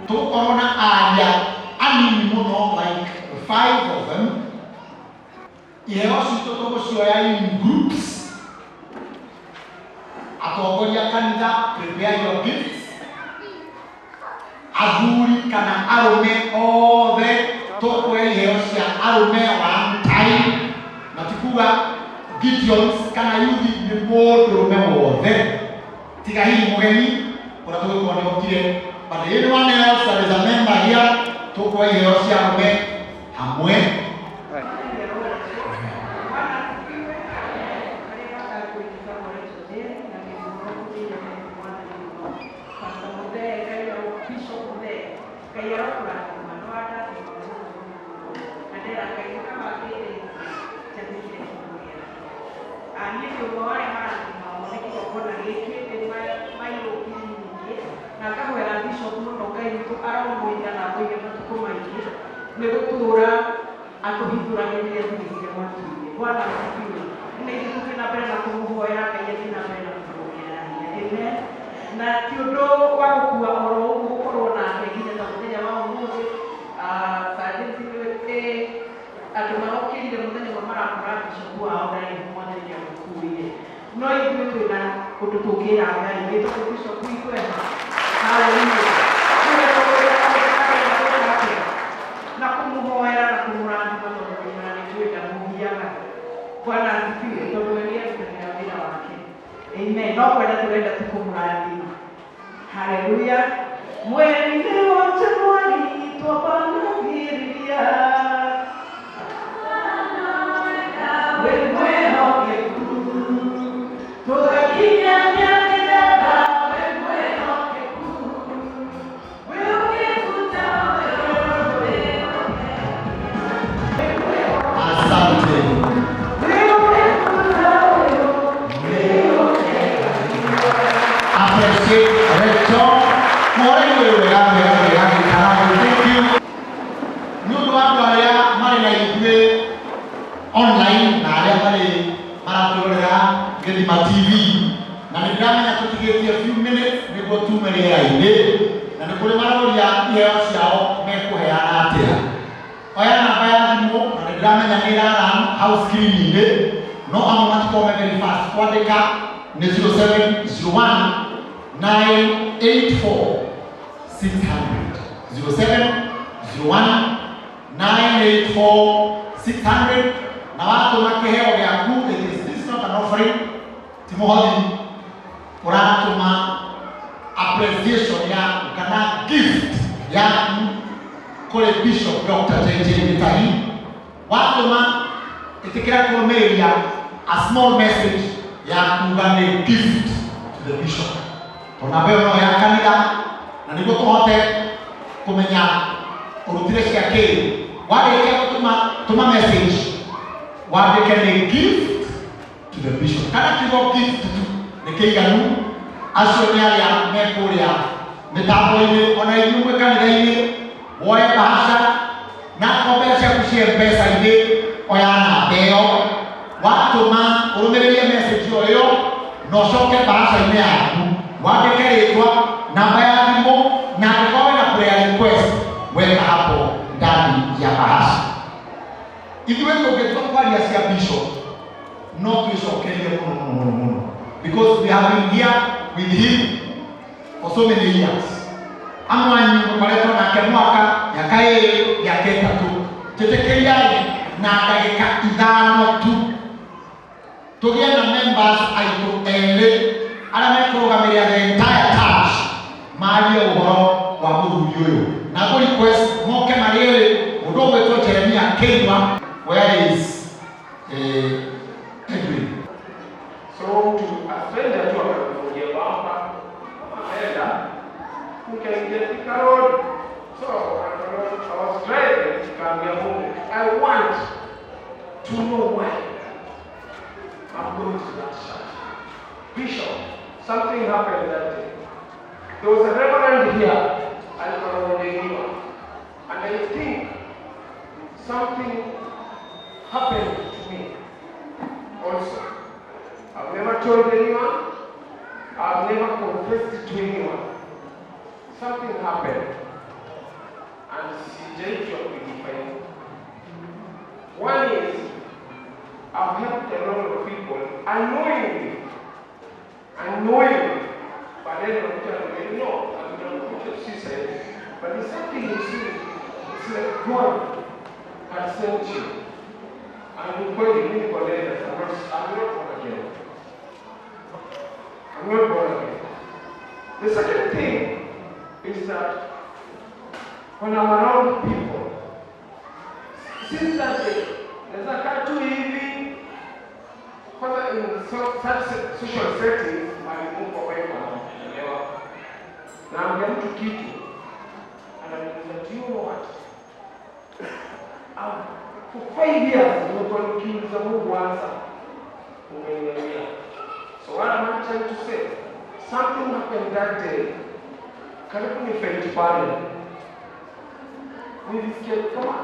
Tũgũkorwo na aria anini mũno, like 5 of them. Iheo citũ tũgũcioya in groups. Atongoria kanitha, prepare your gifts. Athuri kana arũme othe tũkuoya iheo cia arũme one time, na ti kuga Gideons kana yuthi, nĩ mũndũrũme wothe tiga hihi mũgeni ũrĩa tũgĩkorwo nĩ okire, but anyone else that is a member here, tũkuoya iheo cia arũme hamwe. Na ti ũndũ wa gũkua oro ũguo gũkorwo nake nginya ta mũthenya wa ũmũthĩ. Andũ marokĩrire mũthenya ũmwe marakora bishop wao ndarĩ ho, Mwathani nĩamũkuire, no ithuĩ twĩna ũndũ tũngĩra Ngai nĩ tondũ bishop witũ eha. Haleluya. Na kũmũhoera na kũmũrathima tondũ ndĩmwĩra nĩ njũĩ ndamũgiaga. Bwana asifiwe, tondũ we nĩarutagĩra wĩra wake. Amen. No kwenda tũrenda tu kũmũrathima. Haleluya. Mweri-inĩ wa Januari twambanagĩrĩria wĩ mwĩhokeku, tũgakinya mĩaka wĩ mwĩhokeku, wĩ ũkĩbuta. Asante. Wĩ ũkĩbuta. Appreciate Rector. More wega wega wega gĩkara. Thank you. Nĩ ũndũ wa andũ arĩa marĩ na ithuĩ online na arĩa marĩ maratwĩrorera Gĩthima TV, na nĩ ndĩramenya tũtigĩtie few minutes nĩguo tume rĩera-inĩ, na nĩ kũrĩ maroria iheo ciao mekũheana atĩa. Oya namba ya thimũ, na nĩ ndĩramenya nĩ ĩraran hau screen-inĩ, no amwe matikorwo me very fast kwandĩka, nĩ 0701 984 600, 0701 984 600. Na watũma kĩheo gĩaku, it is this not an offering, ti mũhothi, ũratũma appreciation yaku kana gift yaku kũrĩ Bishop Dr. JJ Gĩtahi. Watũma, ĩtĩkĩra kũrũmĩrĩria a small message ya kuga nĩ gift to the bishop, tondũ namba ĩyo no ya kanitha, na nĩguo tũhote kũmenya ũrutire cia kĩ. Warĩkia gũtũma, tũma message wandĩke nĩ gift to the bishop, kana kiugo gift tu nĩ kĩiganu. Acio nĩ arĩa me kũrĩa mĩtambo-inĩ. Ona inyuĩ mwĩ kanitha-inĩ, woe bahasha na kombe ciaku cia mpesa-inĩ, oya namba ĩyo, watũma ũrũmĩrĩrie message o ĩyo, na ũcoke bahasha-inĩ yaku wandĩke rĩtwa, namba ya thimũ, na angĩkorwo wĩna prayer request, weka hapo ndani ya bahasha. Ithuĩ tũngĩtua kwaria cia bishop no twĩcokerie mũno mũno mũno mũno, because we have been here with him for so many years. Amwe anyu mũkoretwo nake mwaka, mĩaka 2, mĩaka 3. Njĩtĩkĩriai na ndagĩka 5 tu tũgĩe na members aitũ erĩ arĩa mekũrũgamĩrĩra the entire church marie ũhoro wa mũthuri ũyũ, na ngũ request moke marĩ erĩ. Mũndũ ũgwĩtwo Jeremia Kĩnyua, where is Edwin? So mtu a stranger tu akanifungia bamba, akaenda, nikaingia Thika Road. So I was driving, nikaambia Mungu, I want to know why I'm going to that church. Bishop, something happened that day. There was a reverend here, alikuwa anaordainiwa. And I think something happened to me also. I've never told anyone. I've never confessed it to anyone. Something happened. And sijaijua kuidefine. One is I've helped a lot of people unknowingly, unknowingly. But then unakuta anaambia, no, I'm not committed suicide. But there's something you see, it's like God had sent you. And ukweli mimi niko there, I'm not born again. I'm not born again. The second thing is that when I'm around people, since that day, naweza kaa tu hivi kwanza in such social settings, mahali Mungu ambaye anaelewa, naambia mtu kitu, ananiuliza, "Do you know what? For 5 years nimekuwa nikiuliza Mungu answer, umeniambia." So what am I trying to say? Something happened that day. Karibu ni faint pale. Nilisikia kama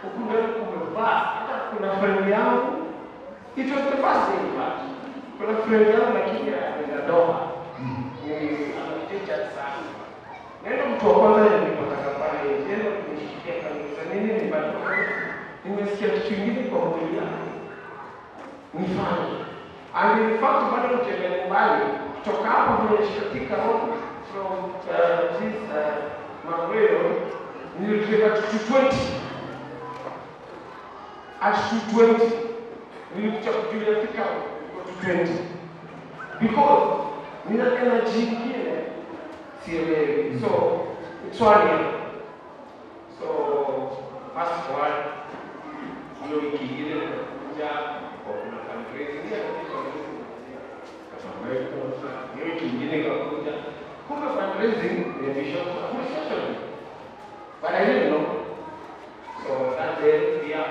huku ndani kumevaa. Hata kuna friend yangu, it was the first day in fact. Kuna friend yangu lakini anaenda Doha. Ni anakuja sana. Nenda mtu wa kwanza nilipata pale, nenda kunishikia kanisa nini nipata. Nimesikia kitu kingine kwa mwili yangu. Nifanye. And in fact bado kutembea nyumbani kutoka hapo vile nilishika road from this Magrelo nilifika to 220. At 220 nilikuja kujulia fika 220 because nina energy ingine sielewi. So it's one year. So fast forward, hiyo wiki ingine nikakuja kwa kuna fundraising ya hiyo wiki ingine ikakuja, kumbe fundraising ni bishop appreciation, but I didn't know. So that day pia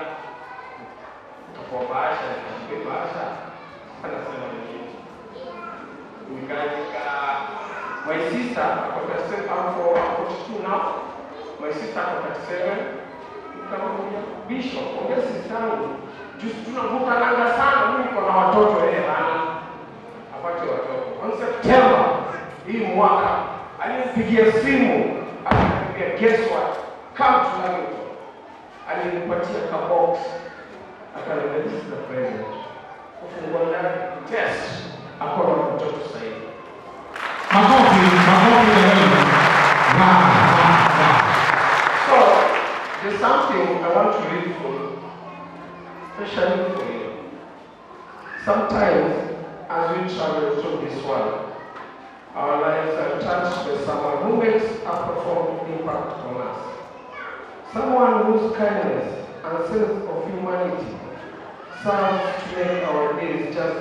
kwa bahasha, nikampa bahasha, anasema ni kitu nikaandika. My sister ako 37, I'm for 42 now, my sister ako 37. Nikamwambia, "Bishop, ongea sister yangu juu tunavutananga sana, mimi niko na watoto, yeye hana, apate watoto." On September hii mwaka alinipigia simu akaniambia, "Guess what, come to Lamington." Alinipatia ka box akaniambia, "This is the present." Kufungua ndani, test, ako na mtoto sasa hivi. Makofi, makofi jamani. Wow. So there's something I want to read for you, especially for you. Sometimes, as we travel through this world, our lives are touched by someone who makes a profound impact on us. Someone whose kindness and sense of humanity serves to make our days just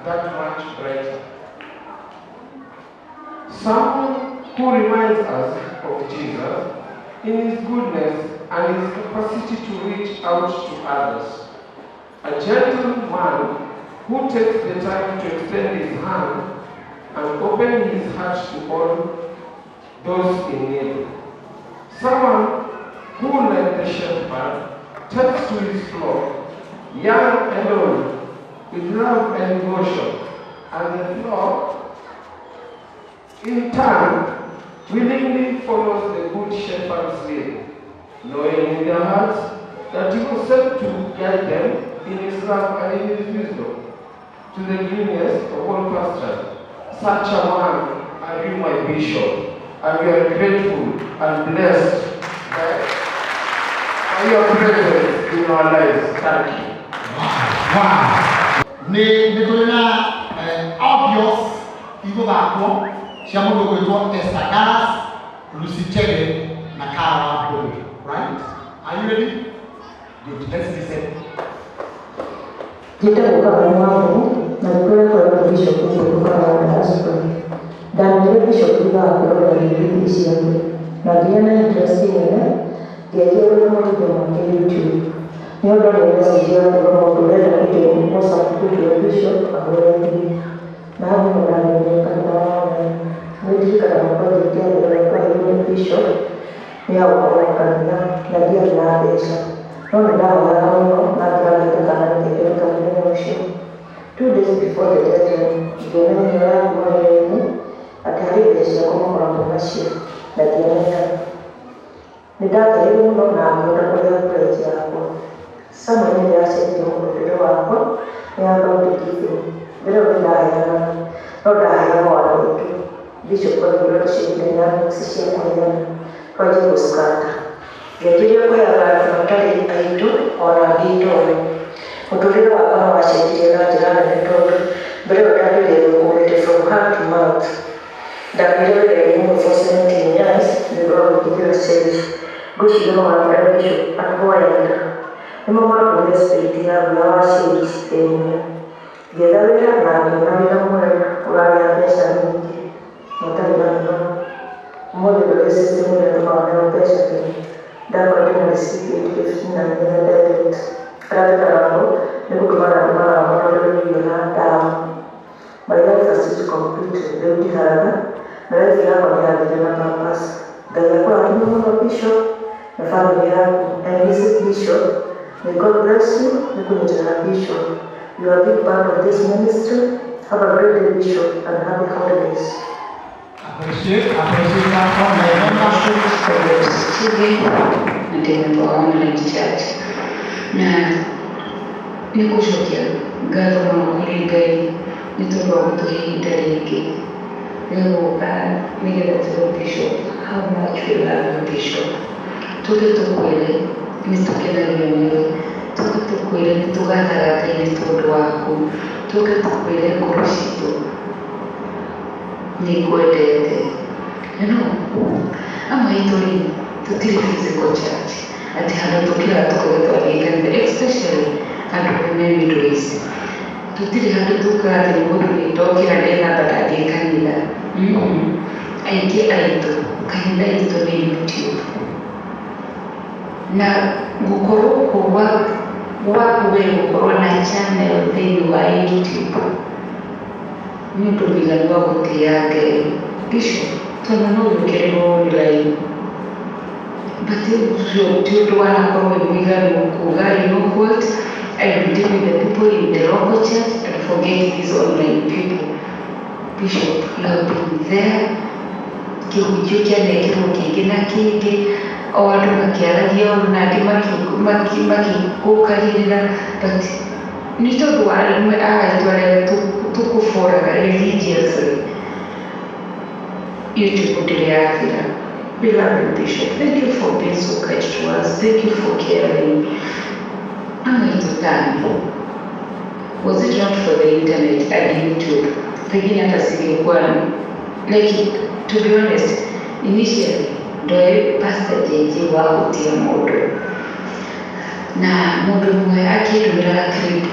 that much brighter. Someone who reminds us of Jesus in his goodness and his capacity to reach out to others. A gentleman who takes the time to extend his hand and open his heart to all those in need. Someone who, like the shepherd, tends to his flock, young and old, with love and devotion, and the flock, in turn, willingly follows the good shepherd's lead, knowing in their hearts that he was sent to guide them in his love and in his wisdom to the greenness of all pastures. Such a man are you, my bishop, and we are grateful and blessed by your presence in our lives. Thank you. Wow. Nĩ tũrĩ na audios igũthakwo cia mũndũ ũgwĩtwo Esther Galas, Lucy Chege na Cara Wambui. Right? Are you ready? Good. Let's listen. Njĩtagwo Kamau Wambui na rĩtwa rĩakwa rĩa Bishop njĩtagwo wa diaspora. Ndamenyire Bishop thutha wa kwĩrorera DVD ciake na ngĩgĩa na interest nene ngĩanjia kũrora maũndũ make YouTube. Nĩho ndonire message ya kuga mũndũ ũrenda kũjoin WhatsApp group ya Bishop ahũre thimũ na hau nĩho ndamenyire kanitha wa Ngai. Nĩ ndirikanaga project ya mbere twaheirwo nĩ Bishop nĩ ya gũkorwo kanitha na ndiarĩ na mbeca no nĩ ndahoyaga mũno na ngĩra Ngai ndakanareke njũrĩka mũthenya ũcio. 2 days before the deadline ngĩona email ya kuma wĩra-inĩ atĩ harĩ mbeca ciakwa makoragwo nacio na ndiamenyaga. Nĩ college yakwa. Samuel nĩ ndĩracenjirie mũtũrĩre wakwa nĩ about giving. Mbere ĩyo nĩ ndaheanaga, no ndaheaga o andũ aitũ. Bishop akĩgũra tũciĩ dynamics cia kũheana, twanjia gũskata. Ngĩanjĩrĩria kũheaga andũ matarĩ aitũ ona angĩ itoĩ. Mũtũrĩre wakwa nĩ wacenjirie na njĩra nene tondũ mbere ĩyo ndandũire thũkũmĩte from hand to mouth. Ndarutire wĩra-inĩ ũmwe for 17 years nĩ ũndũ wa gwĩtigĩra self. Ngwĩciria mawatho marĩa Bishop atũhoyagĩra nĩmo matũmire spirit ya guoya wa change ĩnyume. Ngĩetha wĩra na ngĩona wĩra mwega ũrarĩha mbeca nyingĩ na ũtarĩ na mĩnoga. Ũmũthĩ ndũrĩ system ĩrĩa ĩtũmaga nayo mbeca tene. Ndakora ndĩna recipient 15 na nĩgetha direct. Arĩa njĩkaga nabo nĩ gũtũmana ndũmanaga mathondekerwo irio na ndawa. My life has changed completely. Rĩu ndiharaga na life yakwa nĩ yagĩire na purpose. Ngai akũrathime mũno, Bishop, na family yaku. I miss you, Bishop. May God bless you. Nĩ kũnyitĩrĩra Bishop. You are a big part of this ministry. Have a great day, Bishop, and happy holidays. Appreciate, appreciate that online membership. TV na ndĩ member wa online church na nĩ gũcokia ngatho mũno kũrĩ Ngai nĩ tondũ wa gũtũhe ihinda rĩngĩ rĩa gũka nĩgetha twĩre Bishop how much we love you, Bishop. Tũke tũkwĩre nĩ tũkenagio nĩwe, tũke tũkwĩre nĩ tũgathaga Ngai nĩ tondũ waku, tũke tũkwĩre ngoro citũ nĩ ikwendete. Amwe aitũ rĩ, tũtirĩ physical church atĩ handũ tũkĩraga tũkauga twathiĩ kanitha, especially andũ arĩa me Middle East. Tũtirĩ handũ tugaga atĩ mũndũ nĩ ndokĩra ndethamba ndathiĩ kanitha. Aingĩ aitũ kanitha itũ nĩ YouTube na gũkorwo kũu gwaku we gũkorwo na channel thĩinĩ wa YouTube nĩ ũndũ mũiganu wa gũtĩĩa Ngai. Bishop, tondũ no wĩkĩrĩrwo online, but ũcio ti ũndũ wanakorwo wĩ mũiganu kuga, "You know what, I will deal with the people in the local church and forget these online people." Bishop, you have been there. Kĩhunjio kĩanekĩrwo kĩngĩ na kĩngĩ, o andũ makĩaragia ũru na angĩ makĩgũkagĩrĩra, but nĩ tondũ wa rĩmwe aitũ arĩa tũkũboraga religiously, YouTube ndĩrĩ yathira. We love you, Bishop. Thank you for being so kind to us. Thank you for caring. Amwe aitũ tani, was it not for the internet and YouTube, pengine hata singekuwa, like, to be honest, initially ndoĩ Pastor JJ wahutia mũndũ na mũndũ ũmwe akĩndũmĩra clip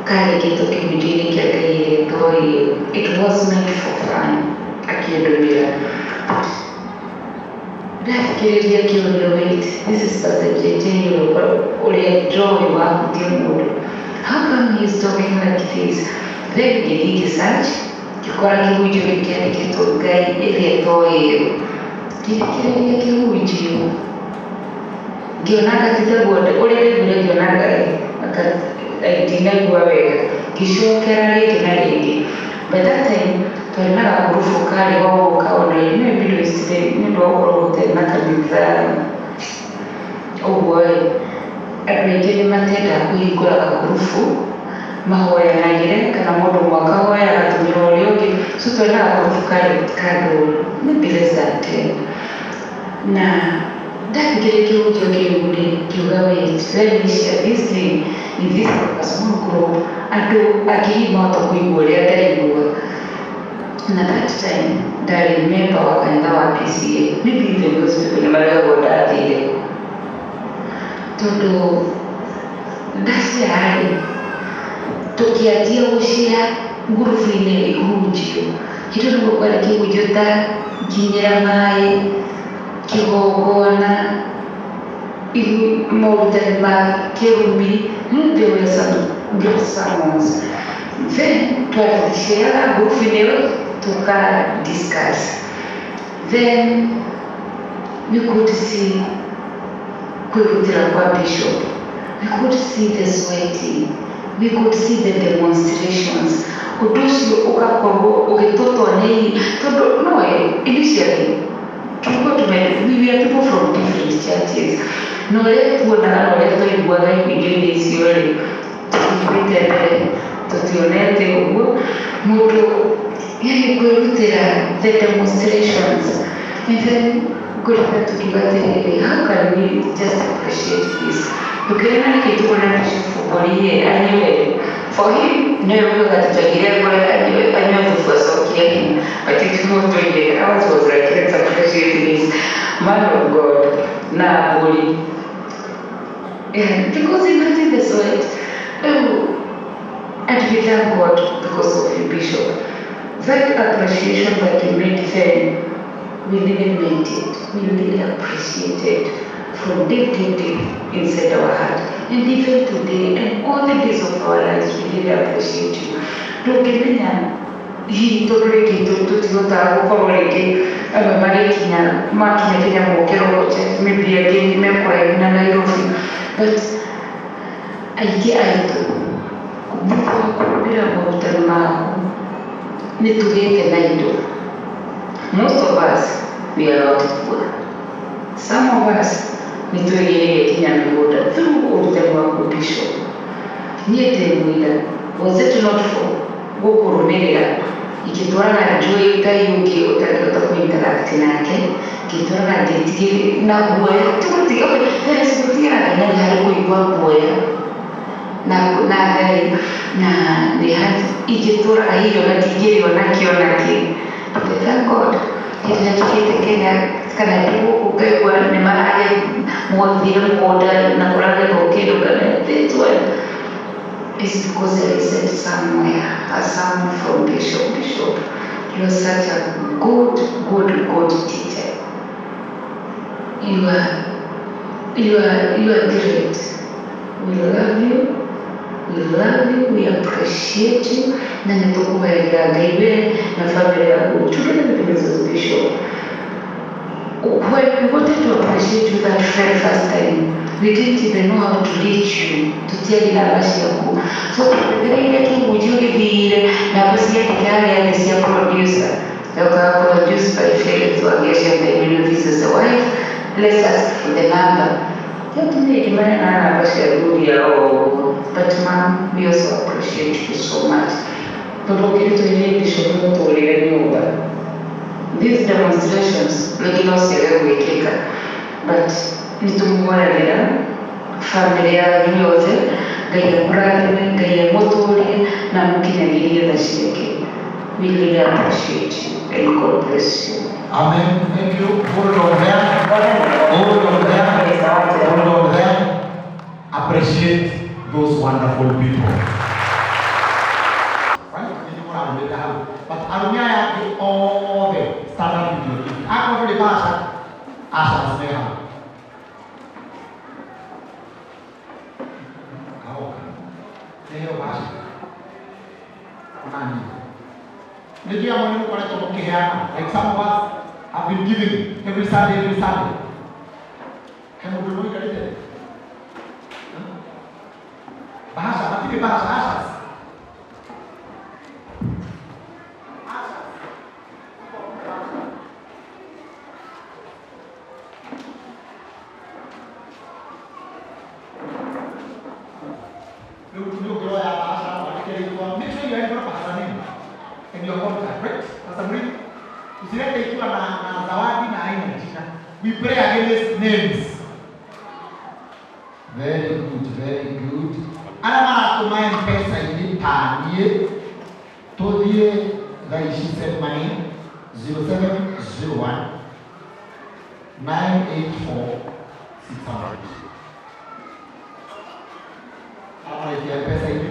karĩkĩtwo kĩhunjio-inĩ kĩa Ngai ĩrĩa toĩ. It was meant for fun. Akĩndũmĩra, ndathikĩrĩria ngĩũria, "Wait, this is Pastor JJ ũrĩa ndoĩ wahutia mũndũ. How come he is talking like this?" Then ngĩthiĩ ngĩsearch, ngĩkora kĩhunjio gĩkĩ kĩandĩkĩtwo Ngai ĩrĩa toĩ ĩyo. Ngĩthikĩrĩria kĩhunjio ngĩona gatitaguo ũrĩa ndaiguire, ngĩona ndinaigua wega, ngĩcokera rĩngĩ na rĩngĩ. By that time twarĩ na gakurubu karĩ ho gũka online nĩ Middle East nĩ ũndũ wa gũkorwo gũtarĩ na kanitha ũguo ĩ, andũ aingĩ nĩ matendaga kũhingũra gakurubu mahoyanagĩre kana mũndũ ũmwe akahoya agatũmĩra ũrĩa ũngĩ. So twarĩ na gakurubu karĩ kandũ maybe less than 10 na ndathikĩrĩria kĩhunjio kĩu rĩ, ngiuga, "Wait, let me share this thing in this small group, andũ angĩ hihi mahota kũigua ũrĩa ndaigua." Na that time ndarĩ member wa kanitha wa PCA. Maybe even those people nĩ maregagwo ndathire tondũ ndashare rĩ, tũkĩanjia gũshare ngurubu-inĩ ihunjio hĩndĩ ĩyo nĩguo kwarĩ kĩhunjio ta nginyĩra maĩ kĩgongona morutani ma kĩrumi. There were some great sermons. Then twaceraga ngurubu-inĩ ĩyo tuka discuss. Then we could see kwĩrutĩra kwa bishop, we could see the sweating, we could see the demonstrations. Ũndũ ũcio ũgakorwo ũgĩtũtonya tondũ no initially tulikuwa tume we were people from different churches. Na ũrĩa tuonaga na ũrĩa twaiguaga ihunjio-inĩ icio rĩ, tũtikuĩte mbere, tũtionete ũguo mũndũ yani kwĩrutĩra the demonstrations. And then ngũrĩka tukiuga atĩrĩrĩ, how can we just appreciate this? Tũkĩona nĩkĩ tuona Bishop Mboriye anyue for him nĩwe ugaga tũtwagire ngore anyue anyue thubu acokie hinya, but it not toilet. Ours was like, let's appreciate this man of God na mbũri. Yeah, because imagine the sweat. Oh, and we thank God because of you, Bishop. That appreciation that you made then, we really meant it. We really appreciate it from deep, deep, deep inside our heart. And even today, and all the days of our lives, we really appreciate you. Ndũngĩmenya hihi tondũ rĩngĩ tũtihotaga gũkorwo rĩngĩ amwe marĩkinya makinya kinya moke maybe angĩ me kũraihu na Nairobi, but aingĩ aitũ thutha wa kũrũmĩrĩra morutani maku nĩ tũgĩte na indo. Most of us, we are not poor. Some of us nĩ twĩgĩrĩire kinya mĩgũnda through ũrutani waku, Bishop. Niĩ ndĩ mũira. Was it not for gũkũrũmĩrĩra, ingĩtwaraga njũĩ Ngai ũngĩ ũtangĩhota kũ-interact nake, ngĩtwaraga ndĩtigĩrĩ na guoya. Tigũtiga, okay, there is gũtigĩra Ngai na nĩ harĩ kũigua guoya na na Ngai na nĩ ingĩtũraga hihi ona ndingĩrĩ ona kĩ ona kĩ. But I thank God, hĩndĩ ĩrĩa njũkĩte Kenya kana ndĩ gũkũ ngaigua nĩ mararĩa mwathire mũgũnda na kũragethwo kĩndũ kana this one is because I listened somewhere a sermon from Bishop. Bishop, you are such a good, good, good teacher. You are great. We love you. We love you. We appreciate you. Na nĩtũkũhoyagĩra Ngai we na family yaku together with Mrs. Bishop. When we wanted to appreciate you that very first time, we didn't even know how to reach you. Tũtiarĩ namba ciaku. So twetereire kĩhunjio gĩthire, namba ciandĩke harĩa thĩ cia producer. Yokaga produced by Felix Wangechi and this is the wife. Let's ask for the number. Yatumia ikimanya na namba cia thuri yao ũguo. But ma'am, we also appreciate you so much. Tondũ ũngĩtwĩrire Bishop mũtũrĩre nyũmba. These demonstrations rĩngĩ no ciage gwĩkĩka, but nĩ tũmũhoyagĩra family yanyu yothe, Ngai amũrathime, Ngai amũtũrie na amũkinyagĩrie tha ciake. We really appreciate you and God bless you. Amen. Thank you. Hold on there. Hold on there. Hold on there. Appreciate those wonderful people. Right? Nĩ mũrarũmĩte hau. But arũme aya angĩ othe stand up with your feet. Akorwo ndũrĩ bahasha, ushers me hau. Kaoka. Nĩheo bahasha. Ona niĩ. Nĩnjũĩ amwe nĩ mũkoretwo mũkĩheana. Like some of us have been giving every Sunday, every Sunday. He mũndũ ũmwe ũikarĩte thĩ? Bahasha, matirĩ bahasha, ushers. Ushers. Rĩu nĩ ũngĩroya bahasha wandĩke rĩtwa. Make sure your envelope has a name and your contact, right? Pastor Murithi, usilete ikiwa na zawadi na haina jina. We pray against names. Very good, very good. Arĩa maratũma M-Pesa-inĩ ta niĩ, tũthiĩ thaa ici send money 0701 984 600. Arĩa maraikia M-Pesa-inĩ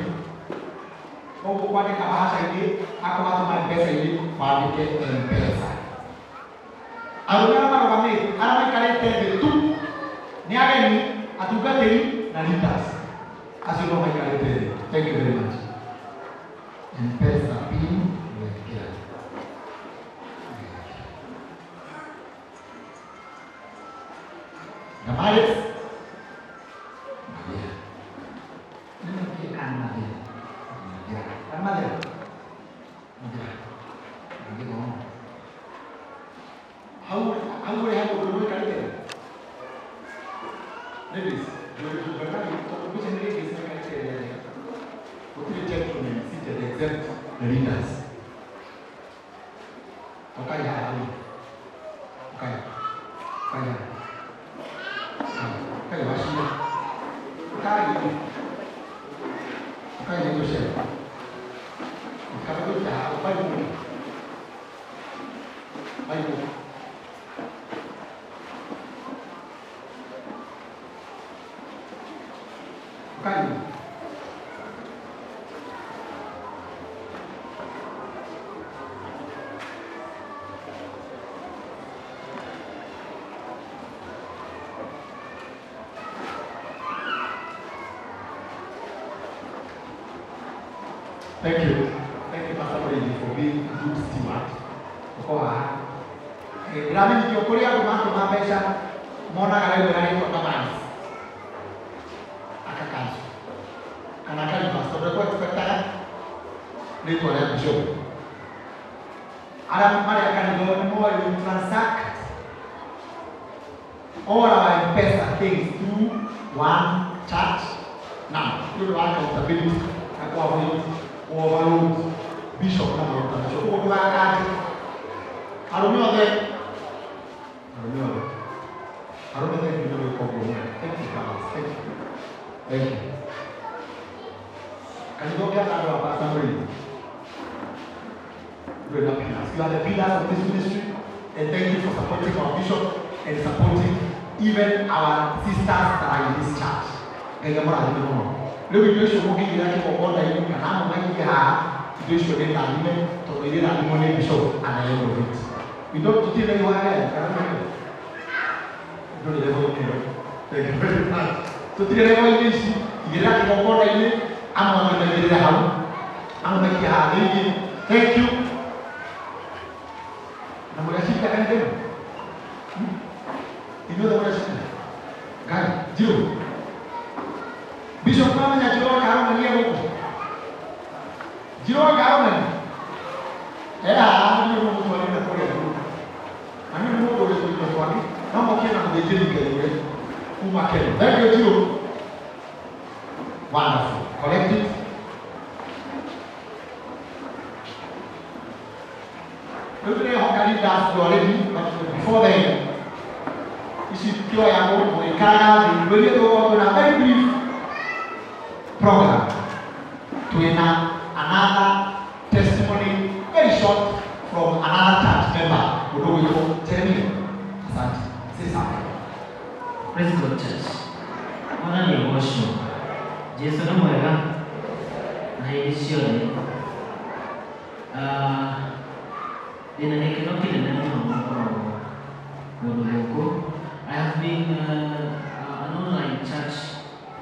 koguo kwandĩka bahasha-inĩ, akorwo watũma M-Pesa-inĩ wandĩke M-Pesa. Arũme arĩa marũgamĩte, arĩa maikarĩte thĩ tu nĩ ageni, atungatĩri na leaders. Acio no maikarĩte thĩ. Thank you very much. M-Pesa pin wekĩra. Damaris Mathia. Nĩ Mathia kana Mathia? Mathia. Kana Mathia? Mathia. Mathia. Hau hau ũrĩ he mũndũ ũmwe ũikarĩte thĩ? Ladies, tondũ nĩ ladies maikarĩte ĩrĩa njega. Gũtirĩ gentlemen seated except the leaders. Ũkai haha rĩu. Ũkai. Ũkai haha. Ũkai wacira. Ũkai. Ũkai nĩ tũcere. Ũkabe haha, ũkai mũke. Ũkai mũke. Ũkai. Thank you. Thank you, Pastor Brady, for being a good steward. Ũkorwo haha. Ndĩramenyithio kũrĩ andũ matũma mbeca monaga rĩu rĩtwa Damaris akakancu kana akarivas tondũ ekũ-expectaga rĩtwa rĩa bishop. Arĩa marĩ a kanitha nĩ moĩ we transact all our M-Pesa things through one church number. Nĩ ũndũ wa accountability na kũ avoid overload bishop na maũndũ ta macio. Koguo ndũgakanje arũme othe, arũme othe, arũme, thank you nĩ gwĩka ũguo mwega. Thank you, brothers. Thank you. Thank you. Kanitha ũngĩaka andũ a Pastor Mũrĩithi, ndũrĩ na pillars. You are the pillars of this ministry, and thank you for supporting our bishop and supporting even our sisters that are in this church. Ngai amũrathime mũno. Rĩu indo icio mũngĩigĩra kĩgongona-inĩ kana mũmaigie haha, indo icio nĩ rathime tondũ irĩ rathimwo nĩ bishop at the end of it. We don't tũtirĩ na ihoya kana nĩ ndũrĩ level-inĩ ĩyo. Thank you very much. Tũtirĩ level-inĩ ici, igĩrĩra kĩgongona-inĩ, amwe maigĩrĩre hau, amwe maikie haha thĩinĩ. Thank you. Na mũrĩacinda kanitha ĩno? Inyuothe mũrĩacinda? Ngai, Njirũ. Bishop mamenya Njirũ akarũmania gũkũ. Njirũ akarũmania. Haha nĩ mũtwarĩte kũrĩa igũrũ. Na nĩ mũndũ ũrĩ tũindo twake, no mokie na mũthĩnjĩri Ngai ũrĩa kuma Kenya. Thank you, Njirũ. Wonderful. Collect it. Rĩu ndĩrehoka leaders you already, but before then, ici kĩoyagwo mũgĩikaraga thĩ rwĩrie tũgũkorwo twĩna very brief program. Twĩna another testimony very short from another church member mũndũ ũgwĩtwo Jeremiah. Asante. Say something. Praise God, church. Mwathani agocwo. Jesu nĩ mwega na hĩndĩ ciothe. Ah, ndĩna gĩkeno kĩnene mũno gũkorwo kũndũ gũkũ. I have been an online church.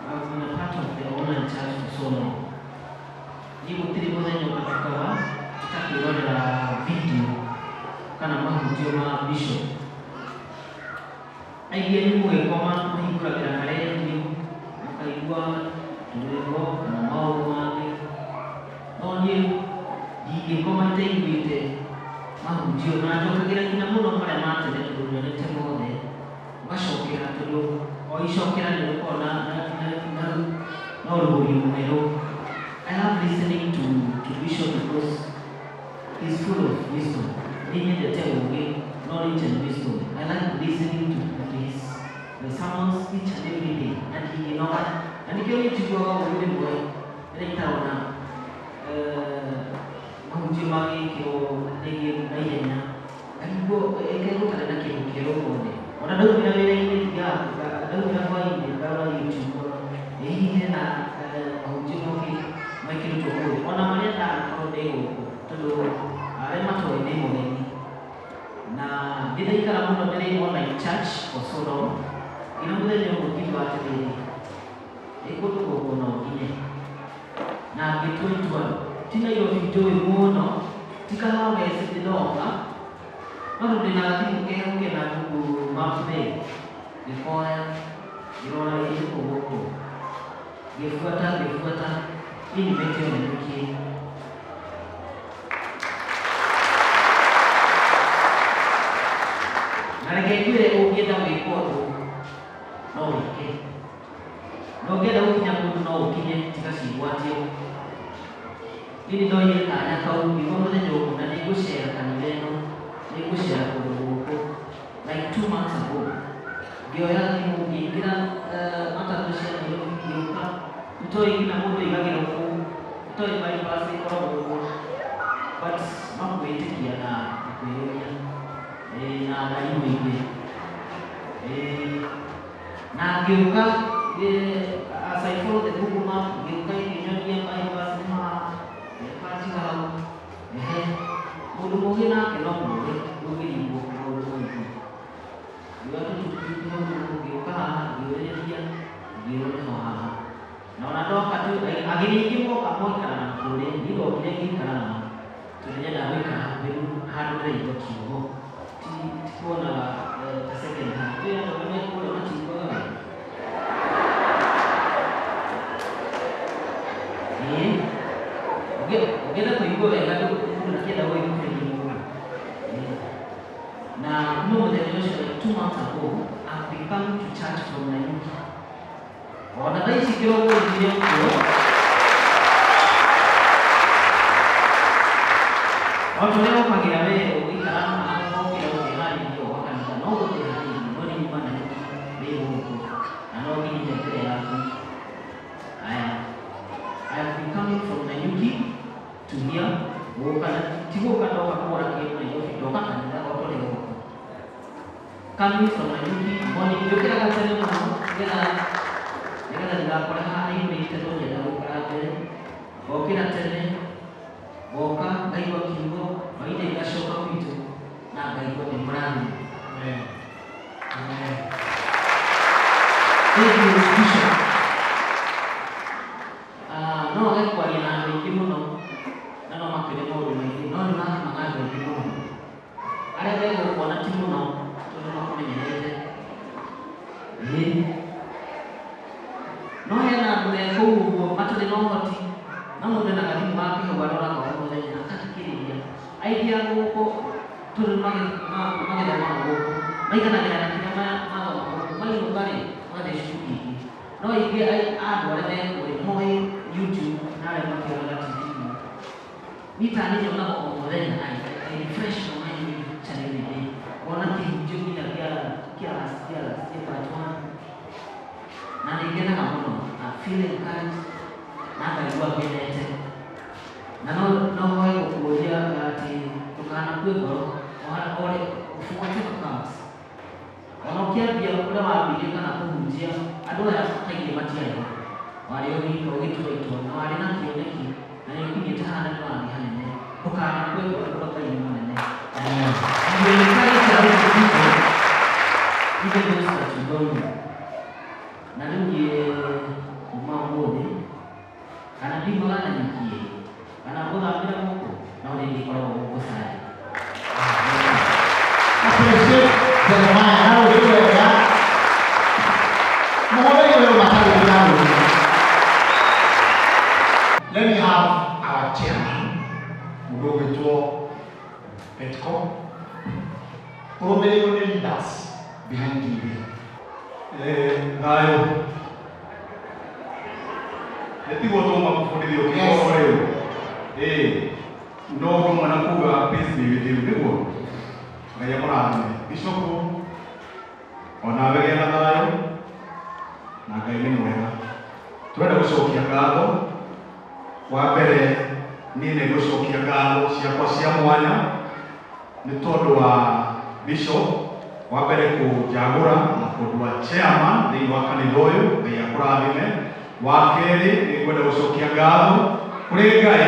I've been a part of the online church for so long. Niĩ gũtirĩ mũthenya ũhĩtũkaga itakwĩrorera video kana mahunjio ma bishop. Aingĩ anyu mũgĩkoma mũhingũragĩra karendio mũkaigua rwĩmbo kana maũndũ mangĩ, no niĩ ndingĩkoma itaiguĩte mahunjio na njokagĩra nginya mũno marĩa ma tene tondũ nyonete mothe ũgacokera tondũ o icokera nĩ ũkoragwo na ũrugũrio mwerũ. I love listening to Bishop because he's full of wisdom. Nĩ nyendete ũũgĩ, knowledge and wisdom. I like listening to his the sermons each and every day na ndingĩnoga na nĩkĩo niĩ njiguaga ũũru rĩmwe rĩrĩa itarona mahunjio magĩkĩrwo rĩngĩ na ihenya ngaigua ngaigua tarĩ na kĩndũ kĩerũ ũmũthĩ. Ona ndaumĩra wĩra-inĩ thiaga ndaumĩra hwaĩ-inĩ ngarora YouTube ngona ĩ hihi hena mahunjio mokĩte mekĩrĩtwo ũmũthĩ ona marĩa ndanakorwo ndĩ gũkũ tondũ arĩa matoĩ ndĩ mũgeni na ndĩraikara mũno ndĩrĩ online church for so long nginya mũthenya ũmwe ngiuga atĩrĩrĩ ĩ kũndũ gũkũ no nginye na ngĩtua itua ti Nairobi njũĩ mũno ti Kahawa West ndĩroka no tondũ ndĩna gathimũ keho kena Google Maps rĩ ngĩkoya ngĩrora ĩ nĩkũ gũkũ ngĩbuata ngĩbuata niĩ nyumĩte o Nanyuki. Na reke ngwĩre ũngĩenda gwĩka ũndũ no wĩke. gũkinya kũndũ no ũkinye tiga cigwatio. Niĩ nĩ ndoire kanya kau ngiuga mũthenya ũmwe na nĩngũcera kanitha ĩno, nĩngũcera kũndũ gũkũ. Like 2 months ago ngĩoya thimũ, ngĩingĩra matatũ cia Nairobi, ngĩũka. Itoĩ nginya mũndũ aigagĩrwo kũu, itoĩ bypass ĩkoragwo ũguo, but makwĩtĩkia na kwĩyũria na ngari mũingĩ. Na ngĩũka, as I follow the Google Map, ngĩũka ĩkĩnyonia bypass nĩ haha, ngĩtiga hau. Ehe, mũndũ mũgĩ nake no mũgĩ, ndũngĩringwo maũndũ maingĩ. Ngĩoya tũtukutuku hau ũguo, ngĩũka haha, ngĩũrĩrĩria, ngĩrwo nĩho haha. Na ona ndoka tu, ageni aingĩ moka moikara na kũrĩa, niĩ ndokire ngĩikara haha tondũ nyendaga gũikara hakuhĩ handũ ndĩraigua kiugo, ti kuonaga ta second hand. Kwĩ andũ arĩa me kũrĩa matiiguaga wega. Ĩĩ, ũngĩenda kũigua wega, mũndũ ndakĩenda gũgĩkuhĩrĩria mũno. Ĩĩ. Na kuma mũthenya ũcio, like 2 months ago, I've been coming to church from Nanyuki. Ona thaa ici kĩroko njire kuo. O ta ũrĩa ũkagĩra we ũgĩikara haha, ũkĩra ũkeharĩria ũgoka kanitha, no gũtĩharĩirie, no nĩ nyuma Nanyuki wĩ gũkũ na no nginyĩte mbere yaku. Aya, I have been coming from Nanyuki to here. Gũka ti gũka ndoka kũgũra kĩndũ Nairobi, ndoka kanitha o ta ũrĩa gũka. Coming from Nanyuki morning, njũkĩraga tene mũno nĩgetha ndigakore haha haihũrĩte, no nyenda gũikara mbere. Ngokĩra tene, ngoka ngaigua kiugo, hwainĩ ngacoka gwitũ na ngaigua ndĩ mũrathime. Amen. Amen. Thank you, Bishop. Ah, no wage kwaria na andũ aingĩ mũno na no makwĩre maũndũ maingĩ, no nĩ ũrathimaga andũ aingĩ mũno. Arĩa megũkuona ti mũno tondũ makũmenyerete. Ĩĩ. No hena andũ me kũu ũguo matarĩ na ũhoti, no mũndũ ena gathimũ gake hau aroraga o mũthenya agathikĩrĩria. Aingĩ a gũkũ tondũ magĩthomaga gũkũ, maiganagĩra na kĩrĩa mathoma gũkũ, mainũka rĩ, magathiĩ cukuru ingĩ. No aingĩ a andũ arĩa me kũrĩa moĩ YouTube na arĩa makĩonaga TV mũno. Niĩ ta niĩ nyonaga o mũthenya, I refresh my mind each and every day. Ngona kĩhunjio nginya kĩa last year part one. Na nĩ ngenaga mũno. I feel encouraged na ngaigua ngenete. Na no hoe gũkũria atĩ ndũkanakue ngoro ore whatever comes. Ona ũkĩambia ũrĩa wambirie kana kũhunjia, andũ aya kaingĩ matiarĩ ho. Warĩ o wika ũgĩtua itua na warĩ na kĩoneki na nĩ ũkinyĩte haha na nĩ ũrathiĩ hanene. Ndũkanakue ngoro tondũ Ngai nĩ mũnene. And you encourage a lot of people, even those that you don't know. Na rĩu niĩ kuma ũmũthĩ kana ndiumaga Nanyuki kana ngũthambĩra gũkũ, no nĩ ndĩkoragwo gũkũ Sunday. Appreciate Jeremiah na rũhĩ wega. Mũhũre wĩra matarĩ na rũhĩ. Let me have our chairman, mũndũ ũgwĩtwo Petco, ũrũmĩrĩirwo nĩ leaders behind you here. Thayũ nĩtiguo tũma kũbundithio kĩhoro rĩu. Ĩĩ, no ũndũ ũmwe na kuga peace be with you, nĩguo Ngai amũrathime. Bishop, onawe gĩa na thayũ na Ngai nĩ mwega. Tũrenda gũcokia ngatho. Wa mbere, niĩ nĩ ngũcokia ngatho ciakwa cia mwanya nĩ tondũ wa bishop wa mbere kũnjagũra na kũndua chairman thĩinĩ wa kanitha ũyũ. Ngai akũrathime. Wa kerĩ, nĩ ngwenda gũcokia ngatho kũrĩ Ngai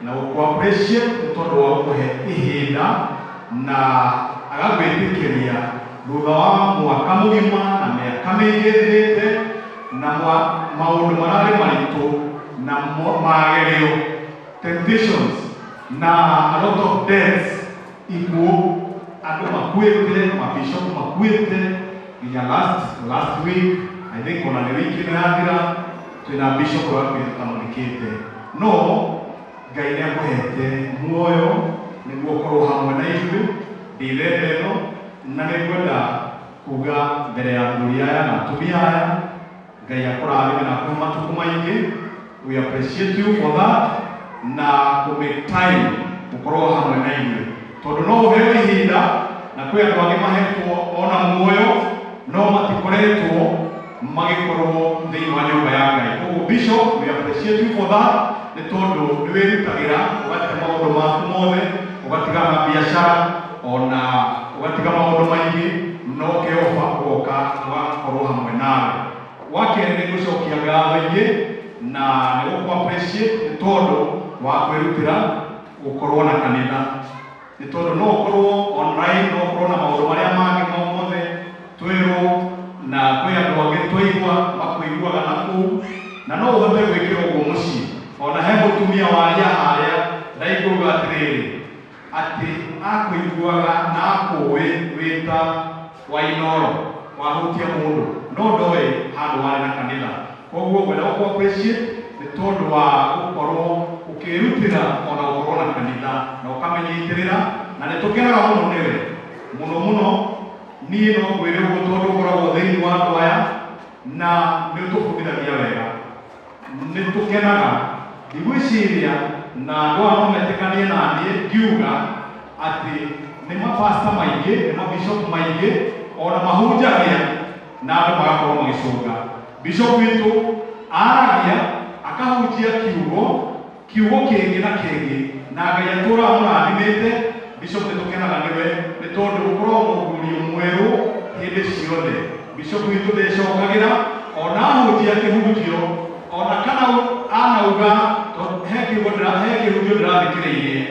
na gũkũ appreciate nĩ tondũ wa gũkũhe ihinda na agagwĩtĩkĩria thutha wa mwaka mũgima na mĩaka mĩingĩ ĩthirĩte na maũndũ mararĩ maritũ na magerio, temptations na a lot of deaths, ikuũ, andũ makuĩte, mabishop makuĩte nginya last week, I think, ona nĩ wiki ĩno yathira twĩna bishop ũrĩa tũtamũthikĩte, no Ngai nĩ akũhete muoyo nĩguo ũkorwo hamwe na ithuĩ ndithemba ĩno. Na nĩ ngwenda kuga mbere ya athuri aya na atumia aya, Ngai akũrathime na akũhe matukũ maingĩ. We appreciate you for that na kũ make time gũkorwo hamwe na ithuĩ, tondũ no ũheo ihinda na kwĩ andũ angĩ mahetwo ona muoyo no matikoretwo magĩkorwo thĩinĩ wa nyũmba ya Ngai. Koguo Bishop, we appreciate you for that, nĩ tondũ nĩ wĩrutagĩra ũgatiga maũndũ maku mothe, ũgatiga mabiacara ona ũgatiga maũndũ maingĩ, no kĩoba ũgoka tũgakorwo hamwe nawe. Wa kerĩ, nĩ ngũcokia ngatho ingĩ na nĩ gũkũ appreciate nĩ tondũ wa kwĩrutĩra gũkorwo na kanitha, nĩ tondũ no ũkorwo online, no ũkorwo na maũndũ marĩa mangĩ mothe twĩrwo na kwĩ andũ angĩ twaigua makũiguaga na kũu, na no ũhote gwĩkĩra ũguo mũciĩ. Ona he mũtumia waria harĩa ndaiguaga atĩrĩrĩ atĩ akũiguaga na akũĩ wĩta Wainoro wahutia mũndũ no ndoĩ handũ warĩ na kanitha. Koguo ngwenda gũkũ appreciate nĩ tondũ wa gũkorwo ũkĩrutĩra ona gũkorwo na kanitha na ũkamenyitĩrĩra, na nĩ tũkenaga mũno nĩwe mũno mũno. Niĩ no ngwĩre ũguo tondũ ũkoragwo thĩinĩ wa andũ aya na nĩ ũtũbundithagia wega, nĩ tũkenaga. Ndigwĩciria na andũ aya no metĩkanie na niĩ ngiuga atĩ nĩ mapasta maingĩ, nĩ mabishop maingĩ ona mahunjagia na andũ magakorwo magĩcũnga. Bishop witũ aragia akahunjia kiugo kiugo kĩngĩ na kĩngĩ na Ngai atũraga mũrathimĩte. Bishop, nĩ tũkenaga nĩwe nĩ tondũ ũkoragwo mũgurio mwerũ hĩndĩ ciothe. Bishop witũ ndecokagĩra ona ahunjia kĩhunjio ona kana anauga he kiugo he kĩhunjio ndĩrathikĩrĩirie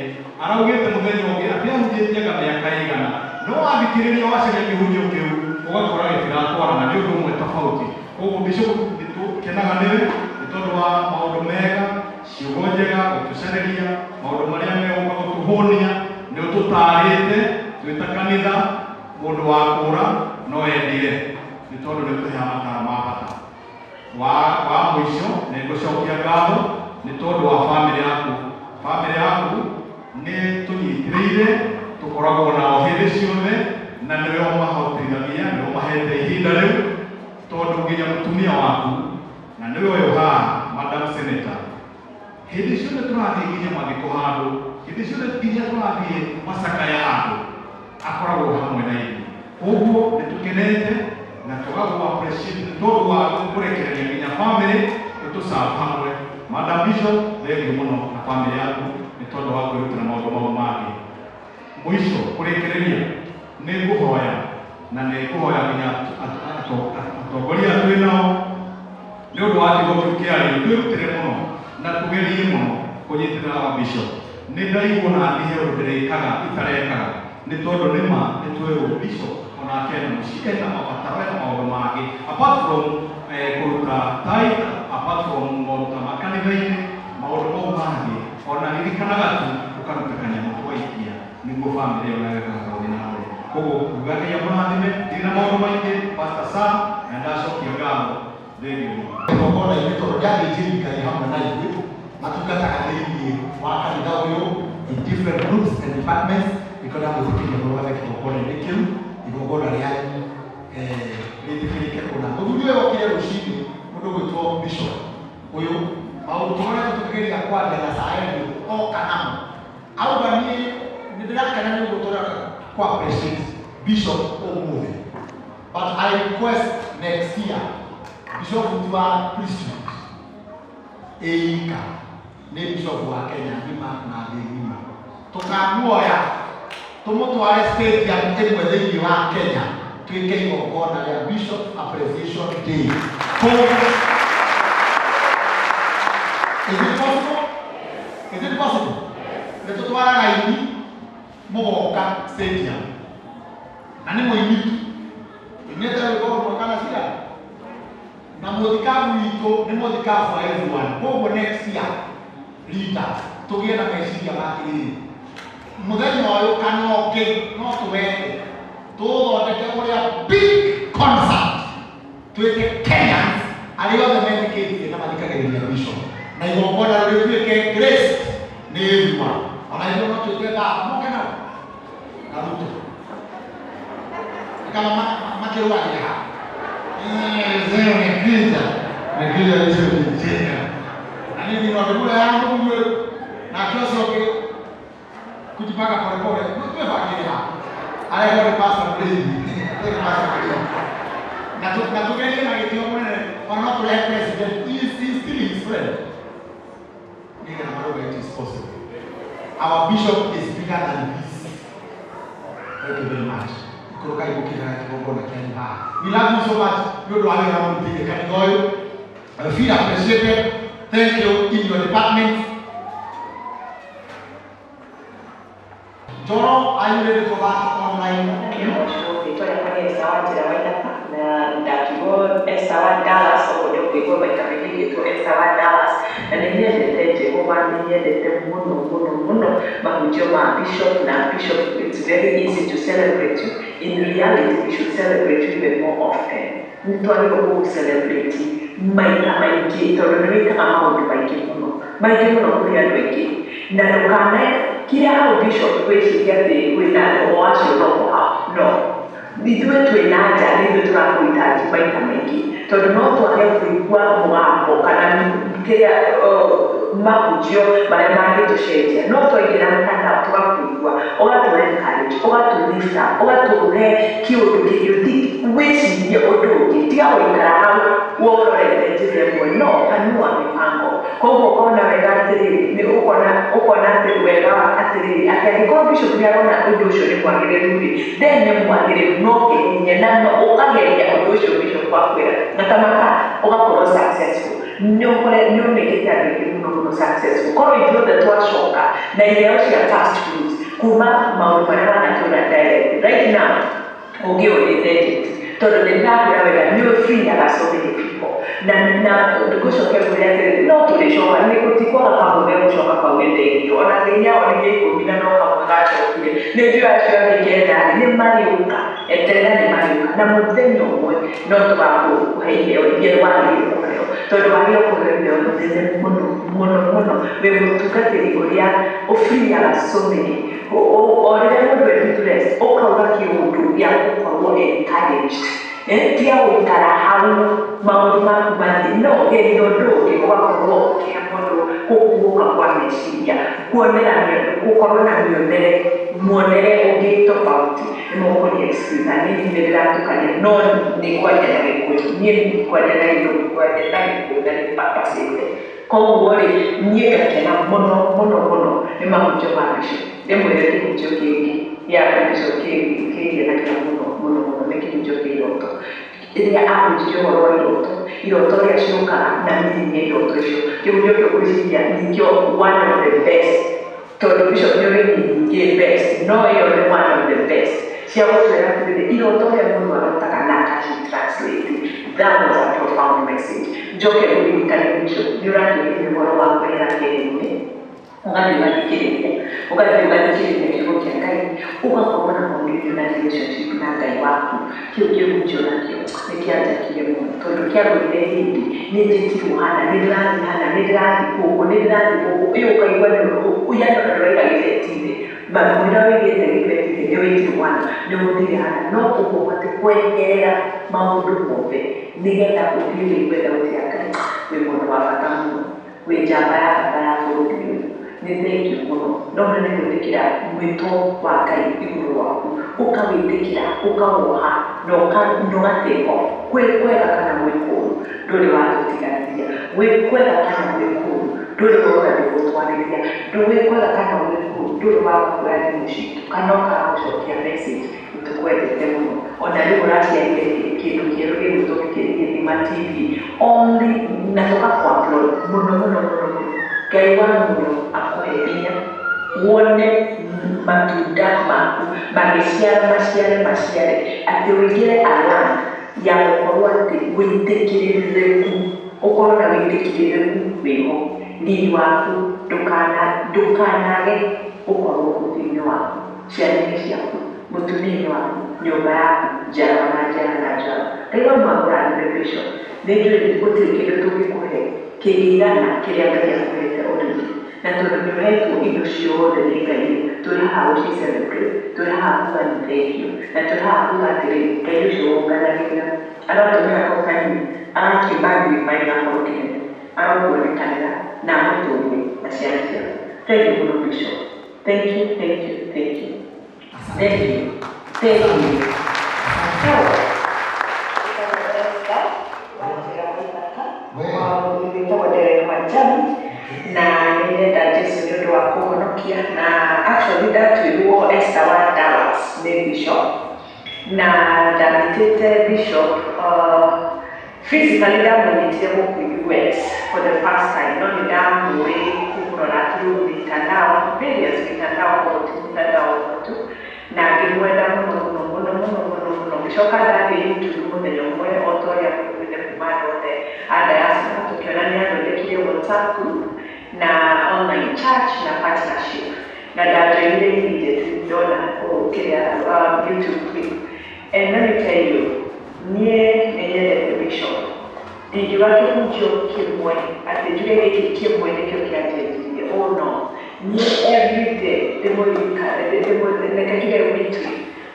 araugĩte mũthenya ũngĩ atĩ ahunjĩtie anga mĩaka ĩigana, no wathikĩrĩria wacaria kĩhunjio kĩu ũgakora gĩtiratwarana, nĩ ũndũ ũmwe tofauti. Koguo Bishop, nĩ tũkenaga nĩwe nĩ tondũ wa maũndũ mega, ciugo njega, gũtũcarĩria maũndũ marĩa megũka gũtũhũnia. Nĩ ũtũtarĩte twĩ ta kanitha, mũndũ wa kũra no endire nĩ tondũ nĩ ũtũheaga mataro ma bata. Wa mũico, nĩ ngũcokia ngatho nĩ tondũ wa bamĩrĩ yaku. Bamĩrĩ yaku nĩ tũnyitĩrĩire, tũkoragwo nao hĩndĩ ciothe na nĩwe ũmahotithagia, nĩwe ũmahete ihinda rĩu, tondũ nginya mũtumia waku na nĩwe ũyũ haha, Madam Senator, hĩndĩ ciothe tũrathiĩ nginya mathiko handũ, hĩndĩ ciothe nginya tũrathiĩ macakaya handũ, akoragwo hamwe na ithuĩ. Koguo nĩ tũkenete na tũgagũ appreciate nĩ tondũ wa kũrekereria nginya family ĩtũserve hamwe. Madam Bishop, thengiũ mũno na family yaku nĩ tondũ wa kwĩrutĩra maũndũ mau mangĩ. Mũico kũrĩkĩrĩria, nĩ ngũhoya na nĩ ngũhoya nginya atongoria twĩ nao nĩ ũndũ wa kiugo kĩu kĩarĩrio, twĩrutĩre mũno na tũgerie mũno kũnyitĩrĩra wa bishop. Nĩ ndaigua na niĩ he ũndũ ndĩrĩkaga itarekaga, nĩ tondũ nĩma nĩ twerwo bishop onake ena mũciĩ, ena mabataro, ena maũndũ mangĩ apart from kũruta tithe, apart from maũndũ ta ma kanitha-inĩ, maũndũ mau mangĩ. Ona ririkanaga tu ũkaruta kanyamũ tũgaikia nĩguo bamĩrĩ ĩyo nayo ĩkahota gũthiĩ na mbere. Koguo kuga Ngai amũrathime. Ndirĩ na maũndũ maingĩ, Pastor Sam, na ndacokia ngatho. Thengiũ mũno. Igongona-inĩ tondũ nĩ athĩnjĩri Ngai hamwe na ithuĩ matungataga thĩinĩ wa kanitha ũyũ in different groups and departments. Nĩkĩo ndamwĩtĩkĩria mũrũgame kĩgongona-inĩ kĩu, igongona rĩanyu rĩtĩkĩrĩke kũna. Mũthuri ũyũ okire rũcinĩ, mũndũ ũgwĩtwo Bishop ũyũ, maũndũ tũkoretwo tũkĩgeria kwaria na Saeli oka namo, auga niĩ nĩ ndĩrakena nĩ ũguo tũreka kũ appreciate Bishop ũmũthĩ, but I request next year Bishop ti wa priesthood ĩika, nĩ bishop wa Kenya ng'ima na thĩ ng'ima. Tũkamuoya tũmũtware stadium ĩmwe thĩinĩ wa Kenya, twĩke igongona rĩa Bishop Appreciation Day kũu. Is it possible? Is it possible? Nĩ tũtwaraga ini mũgoka stadium na nĩ mũini tu inete rwĩmbo rũmwe kana cigana na mũthikabu witũ nĩ mũthikabu wa everyone. Koguo next year, leaders, tũgĩe na meciria ma atĩrĩrĩ, mũthenya ũyũ kana ũngĩ no tũwethe tũthondeke ũrĩa big concert, twĩke Kenyans arĩa othe metĩkĩtie na mathikagĩrĩria bishop, na igongona rĩu rĩtuĩke grace nĩ everyone. Ona ithuĩ no twĩke baba moke nao na Ruto kama makĩrũagĩra ha zero ni pizza. Nigeria icio nĩ njega. Na niĩ thĩinĩ wa kĩbura ya mũguĩ nake ũcio ũngĩ kujipanga polepole twebangire ha arehwo nĩ Pastor Mũrĩithi. Nĩ Pastor Mũrĩithi. Na tũgerie na gĩtĩo mũnene ona no tũrehe president. He is still his friend. Nĩgetha marauga it is possible. Our bishop is bigger than this. Thank you very much. Ikũrũkai mũkĩgera kĩgongona kĩanyu haha. We love you so much nĩ ũndũ wa wĩra mũrutĩire kanitha ũyũ. I feel appreciated. Thank you in your department. Joro, are you ready for that online? Rĩtwa rĩakwa nĩ Esther Wanjĩra Waithaka na ndatigwo Esther wa Dallas, ũguo nĩ ũkũigua maita maingĩ ngĩtwo Esther wa Dallas. Na nĩ nyendete Jehova, nĩ nyendete mũno mũno mũno mahunjio ma Bishop. Na Bishop, it's very easy to celebrate you. In reality, we should celebrate you even more often. Nĩ twagĩrĩirwo gũgũ celebrate maita maingĩ tondũ nĩ wĩkaga maũndũ maingĩ mũno, maingĩ mũno kũrĩ andũ aingĩ. Na ndũkane kira hau, Bishop, wĩcirie atĩ wĩna o acio noho hau. No ithuĩ twĩ na nja, nĩ ithuĩ tũrakũhitaji maita maingĩ tondũ no twage kũigua mũgambo kana kĩrĩa mahunjio marĩa mangĩtũcenjia, no twaingĩra mtandao tũgakũigua, ũgatũ encourage, ũgatũ lift up, ũgatũhe kĩũndũ kĩngĩ wĩcirie ũndũ ũngĩ, tiga gũikara hau wororete njĩra ĩmwe, no panua mipango. Koguo ũkona wega atĩrĩrĩ, nĩ ũkona ũkona atĩ wega atĩrĩrĩ, atĩ angĩkorwo bishop nĩ arona ũndũ ũcio nĩ mwagĩrĩru rĩ, then nĩ mwagĩrĩru, no kĩhihinye na no ũkageria ũndũ ũcio bishop akwĩra na kamaka ũgakorwo successful. Nĩ ũkore nĩ ũmĩkĩte andũ aingĩ mũno mũno successful. Korwo ithuothe twacoka na iheo cia first fruits kuma maũndũ marĩa manatũra direct right now, ũngĩũrĩte jet tondũ nĩ ndĩrakwĩra wega nĩ ũfreeaga so many people. Na ngũcoke ngwĩre atĩrĩrĩ, no tũrĩcoka, nĩ gũtikwaga kamwe gegũcoka kauge thengio, ona thĩinĩ yao nĩ 10 na no kamwe gacokire. Nĩ njũĩ acio angĩ 9 rĩ nĩ marĩũka. Eterera, nĩ marĩũka, na mũthenya ũmwe no tũgakũhe iheo iria wagĩrĩirwo kũheo, tondũ wagĩrĩirwo kũheo iheo nene mũno mũno mũno. Wĩ mũtungatĩri ũrĩa ũfreeaga so many. O rĩrĩa mũndũ e depressed, ũkauga kĩũndũ gĩa gũkorwo encouraged. Tiga gũikara hau maũndũ maku mathiĩ, no geria ũndũ ũngĩ, ũgakorwo ũkĩhe mũndũ kũhuhũka kwa meciria, kuonera, gũkorwo na mĩonere, muonere ũngĩ tofauti. Nĩ mũkũni excuse na niĩ nĩ ndĩratukania, no nĩ kwaria na Gĩkũyũ, niĩ nĩ kwaria na Gĩthũngũ, kwaria na Gĩkũyũ na nĩ papacĩte. Koguo rĩ, niĩ ngakena mũno mũno mũno nĩ mahunjio ma bishop. Rĩmwe kĩhunjio kĩngĩ gĩa bishop kĩngenagia mũno mũno mũno nĩ kĩhunjio kĩa iroto, rĩrĩa ahunjirie ũhoro wa iroto, iroto ũrĩa ciũkaga na meaning ya iroto icio. Kĩhunjio kĩu ngwĩciria nĩkĩo one of the best, tondũ bishop nĩ ũrĩ nyingĩ best, no ĩyo nĩ one of the best cia gũtwĩra atĩrĩrĩ, iroto ũrĩa mũndũ arotaga na akaci translate. That was a profound message. Njoke ũririkane, bishop, nĩ ũratwĩrire ũhoro wa kwehera kĩrĩinĩ, ũgathiĩ ũgathikĩrĩria, ũgathiĩ ũgathikĩrĩria kiugo kĩa Ngai, ũgakorwo na communion na relationship na Ngai waku. Kĩu kĩhunjio nakĩo nĩ kĩanjakire mũno tondũ kĩangũrire hĩndĩ nĩ njĩtirwo hana, nĩ ndĩrathiĩ hana, nĩ ndĩrathiĩ gũkũ, nĩ ndĩrathiĩ gũkũ, ĩyo ũkaigua nĩ yani ona ndũraiga gĩbeti-inĩ, mwĩra wĩigĩte gĩbeti-inĩ, nĩ wĩtirwo hana, nĩ ũthire hana, no ũhote kweherera maũndũ mothe nĩgetha ũthiĩ ũigue thauti ya Ngai. Wĩ mũndũ wa bata mũno, wĩ njamba ya bata ya bũrũri ũyũ. Nĩ thengiũ mũno no nĩ gwĩtĩkĩra mwĩto wa Ngai igũrũ rwaku, ũkawĩtĩkĩra, ũkawoha na ũga take off. Kwĩ kwega kana gwĩ kũũru, ndũrĩ watũtiganĩria. Gwĩ kwega kana gwĩ kũũru, ndũrĩ wauga ndũgũtwarĩria. Gwĩ kwega kana gwĩ kũũru, ndũrĩ waga kuoya thimũ citũ kana ũkaga gũcokia message. Nĩtũkwendete mũno. Ona rĩu ũraciarire kĩndũ kĩerũ gĩgwĩtwo Gĩthima TV only, na tũgakũ applaud mũno mũno mũno mũno. Ngai wa muoyo akũhe hinya wone matunda maku magĩciara, maciare, maciare, atĩ ũingĩre alarm ya gũkorwo atĩ wĩtĩkĩrĩrĩku, ũkorwo na wĩtĩkĩrĩrĩku wĩho. Riri waku ndũkanage gũkorwo ũthiũ-inĩ waku, ciana-inĩ ciaku, mũtumia-inĩ waku, nyũmba yaku, njiarwa na njiarwa na njiarwa. Ngai wa mwakũrathime, bishop. Nĩ njũĩ gũtirĩ kĩndũ tũngĩkũhe kĩngĩigana kĩrĩa Ngai akũhete already. Na tondũ nĩ ũhetwo indo ciothe nĩ Ngai, twĩ haha gũci celebrate, twĩ haha kuga nĩ thank you, na twĩ haha kuga atĩrĩrĩ, Ngai ũcio wonganagĩrĩra arotũmĩra ko kanini arakĩmagnify gakoro kĩnene, arokuonekanĩra na amũtũrie na ciana ciaku. Thank you mũno, Bishop. Thank you, thank you, thank you, thank you, thank you. Sawa. Esther Wanjĩra Waithaka, wĩtagwo Derek Wanjami, na nĩ nyenda Jesu nĩ ũndũ wa kũhonokia. Na actually ndatuirwo Esther wa Dallas nĩ Bishop, na ndanyitĩte Bishop physically, ndamũnyitire gũkũ US for the first time, no nĩ ndamũĩ kũmũrora through mitandao, various mitandao, koguo ti mtandao ũmwe tu, na ngĩmwenda mũno mũno mũno mũno mũno mũno. Ngĩcoka ndathiĩ YouTube mũthenya ũmwe, o ta ũrĩa mũiguĩte kuma andũ othe a diaspora, tũkĩona nĩ athondekire WhatsApp group na online church na partnership, na ndajoinire immediately ndona kĩrĩa YouTube clip. And let me tell you, niĩ nĩ nyendete Bishop. Ndingiuga kĩhunjio kĩmwe atĩ njuge gĩkĩ kĩmwe nĩkĩo kĩanjenjirie. Oh no, niĩ everyday ndĩmũririkana, reke njuge weekly,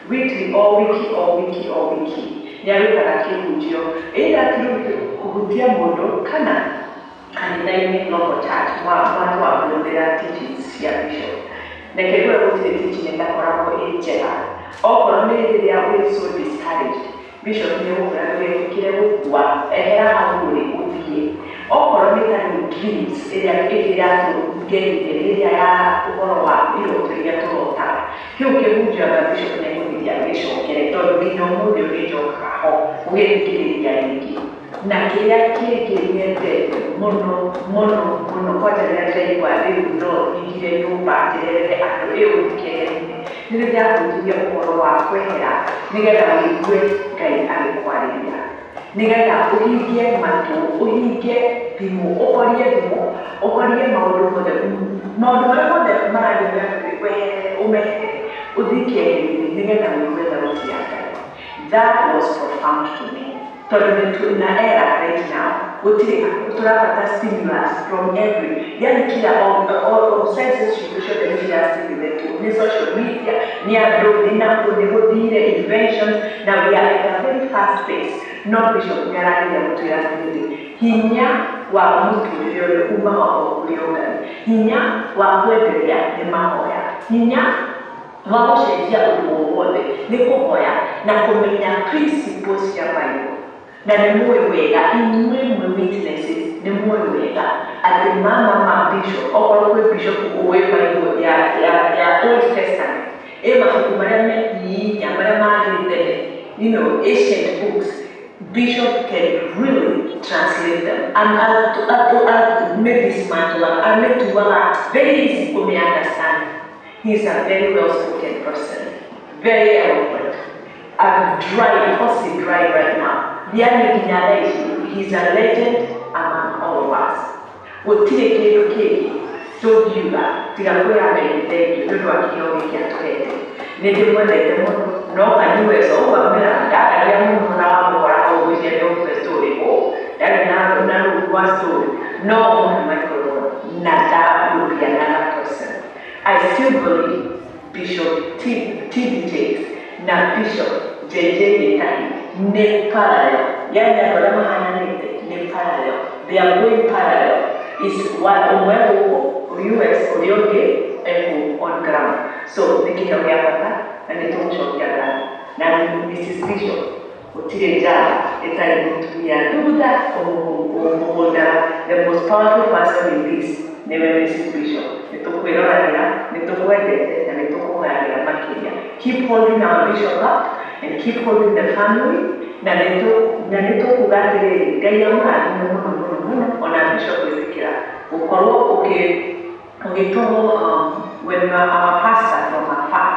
weekly, o wiki, o wiki, o wiki nĩ arutaga kĩhunjio, either through kũhutia mũndũ kana kanitha-inĩ, local church, mwatwambũrĩra teachings cia Bishop. Reke ngwĩre, gũtirĩ teaching ĩtakoragwo ĩ njega. Okorwo nĩ rĩrĩa wĩ so discouraged, Bishop nĩ gũkwĩra ndũgetĩkĩre gũkua, ehera hau ũrĩ ũthiĩ. Okorwo nĩ ta rĩu dreams ĩrĩa ĩngĩ yatũngenirie, ĩrĩa ya ũhoro wa iroto iria tũrotaga, kĩu kĩhunjio anga Bishop nĩ egũthiĩ agĩcokere, tondũ nginya ũmũthĩ ũyũ nĩ njokaga ho gũgĩthikĩrĩria rĩngĩ. Na kĩrĩa kĩngĩ nyendete mũno mũno mũno, kwanja rĩrĩa ndĩraigua rĩu no nyingire nyũmba njĩrerere andũ ĩ ũthikĩrĩria-inĩ, nĩ rĩrĩa ahunjirie ũhoro wa kwehera nĩgetha wĩigue Ngai agĩkwarĩria, nĩgetha ũhingie matũ, ũhingie thimũ, ũhorie thimũ, ũhorie maũndũ mothe, maũndũ marĩa mothe marathiĩ, weherere, ũmeherere, ũthiĩ kĩeheri-inĩ nĩgetha wĩigue thauti ya Ngai. That was profound to me, tondũ nĩ na era right now gũtirĩ tũrabata stimulus from every, yani kila all senses citũ ciothe nĩ cirastimulate, nĩ social media, nĩ andũ, nĩ nakũ, nĩ gũthire inventions, na we are at a very fast pace. No Bishop nĩ arageria gũtwĩra atĩrĩrĩ, hinya wa mũtũrĩre ũyũ umaga o kũrĩ o Ngai, hinya wa kwenderea nĩ mahoya, hinya wa gũcenjia ũndũ o wothe nĩ kũhoya na kũmenya principles cia Bible. Na nĩ mũĩ wega, inyuĩ mwĩ witnesses, nĩ mũĩ wega atĩ mama ma Bishop, okorwo kwĩ Bishop ũĩ Bible ya Old Testament, ĩ mabuku marĩa me hinya, marĩa marĩ tene, ancient books, Bishop can really translate them and amedismantle, ametuaga very easy kũmĩ understand. He is a very well spoken person, very eloquent. I'm dry, horsey dry right now. Yani nginya thaa ici, he's a legend among all of us. Gũtirĩ kĩndũ kĩngĩ tũngiuga tiga kwĩra Ngai nĩ thank you nĩ ũndũ wa kĩheo gĩkĩ atũhete. Nĩ ndĩmwendete mũno, no kanyuweco ũguo amwĩra ndaragia mũno na wamũkora hau ngwĩciria nĩ ũkũhe story. Oh, ndarĩ na rũũru rwa story, no ũmũhe microphone na that will be another person. I still believe Bishop T.D. Jakes na Bishop J.J. Gĩtahi nĩ parallel, yani andũ arĩa mahananĩte nĩ parallel, they are going parallel, is one ũmwe gũkũ US, ũrĩa ũngĩ ekũ on ground. So nĩ kĩheo gĩa bata na nĩ tũgũcokia ngatho. Na Mrs. Bishop, gũtirĩ njara ĩtarĩ mũtumia thutha ũmũhũndaga. The most powerful person in this nĩwe Mrs. Bishop. Nĩ tũkwĩroragĩra, nĩ tũkwendete na nĩ tũkũhoyagĩra makĩria. Keep holding our bishop up and keep holding the family, na nĩ tũkuga atĩrĩrĩ, Ngai amũrathime mũno mũno mũno. Ona Bishop gwĩtĩkĩra gũkorwo ũgĩtũrwo when you are our pastor from afar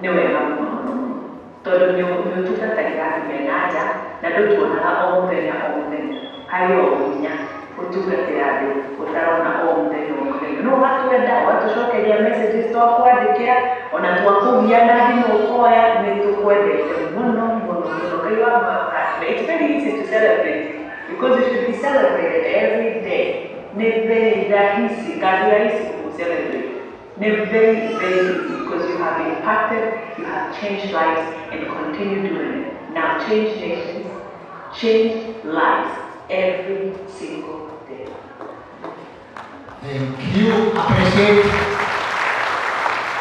nĩ wega mũno mũno mũno, tondũ nĩ ũtungatagĩra andũ mena nja na ndũtuonaga o mũthenya o mũthenya. Harĩ o hinya gũtungatĩra andũ ũtarona o mũthenya o mũthenya, no ũgatwenda, ũgatũcokeria messages twakwandĩkĩra, ona twakũgia na thimũ ũkoya. Nĩ tũkwendete mũno mũno mũno. Ngai wa mũrathime. It's very easy to celebrate you because you should be celebrated every day. Nĩ very rahisi, kazi rahisi. Celebrate. Nĩ very very easy because you have impacted, you have changed lives and continue doing it. Now change nations, change lives every single day. Thank you. Appreciate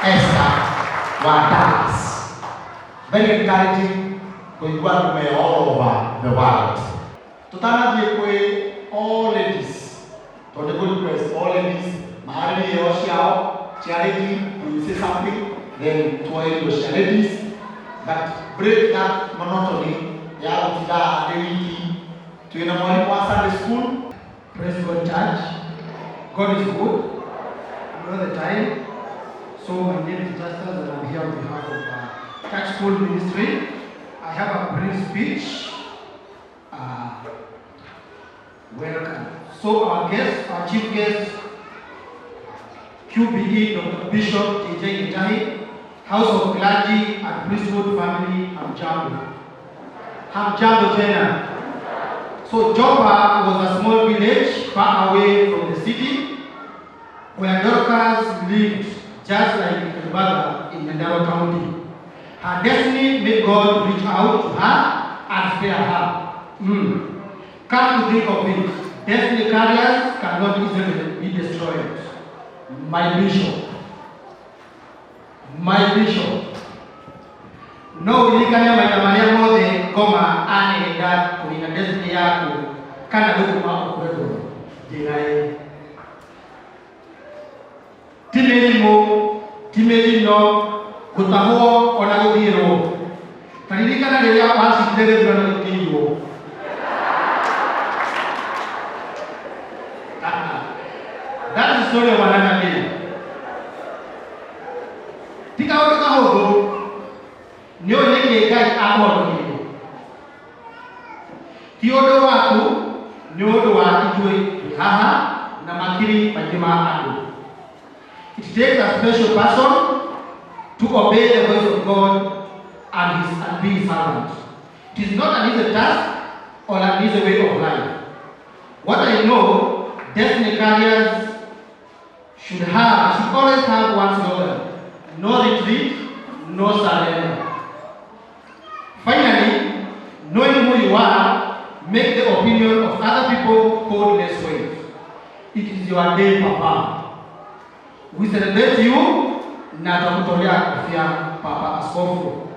Esther wa Dallas. Very encouraging kũigua ndume all over the world. Tũtanathiĩ kwĩ all ladies, tondũ nĩ request all ladies maharĩrie iheo ciao cia lady, we will say something, then tuoe indo cia ladies, but break that monotony ya gũtinda ndĩ wiki. Twĩna mwarimũ wa Sunday school. Praise God, church. God is good all the time. So my name is Justus and I'm here on behalf of Church School Ministry. I have a brief speech. Welcome. So our guest, our chief guest, QBE Dr. Bishop JJ Gitahi, House of Clergy and Priesthood Family, Hamjambo. Hamjambo tena. So Joppa was a small village far away from the city where Dorcas lived, just like Tabitha in Nyandarua County. Her destiny made God reach out to her and spare her. Come to think of it, destiny carriers cannot easily be destroyed. My bishop. My bishop. No uririkane maita marĩa mothe ngoma anenda kũnina destiny yaku kana gũtũma ũkue ngoro, njĩra ĩ ti mĩrimũ, ti mĩtino, gũtahwo ona gũthiĩrwo. Ta ririkana rĩrĩa wacindire gĩthurano gĩkĩiywo. That is the story of another day. Ti kaũndũ kahũthũ, nĩ ũĩ nĩkĩ Ngai akũhonokirie. Ti ũndũ waku, nĩ ũndũ wa ithuĩ twĩ haha na makiri maingĩ ma andũ. It takes a special person to obey the voice of God and be his servant. It is not an easy task or an easy way of life. What I know, destiny carriers should always have one slogan: no retreat, no surrender. Finally, knowing who you are, make the opinion of other people hold less weight. It is your day, Papa. We celebrate you na tutakutolea kofia, Papa Askofu.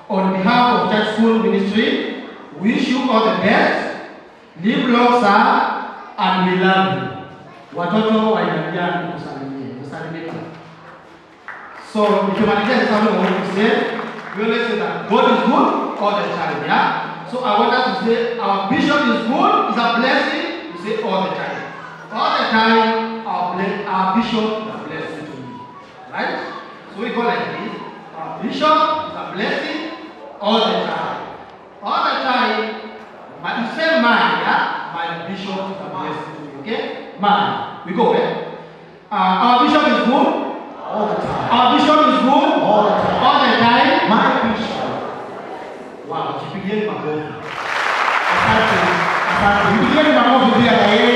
On behalf of Church School Ministry, wish you all the best. Live long, sir, and we love you. Watoto wa India nikusalimie. Usalimika. So, nikimalizia sasa we say, we always say that God is good all the time, yeah? So I want us to say our bishop is good, is a blessing, we say all the time. All the time, our bishop is a blessing to me. Right? So we go like this. Our bishop is a blessing all the time. All the time, you say mine, yeah? My bishop is a blessing to me, okay? Mine. We go, eh? Our bishop is good. All the time. Our bishop is good. All the time. All the time. My bishop. Wow, jipigieni makofi. Asante. Asante. Jipigieni makofi pia na yeye.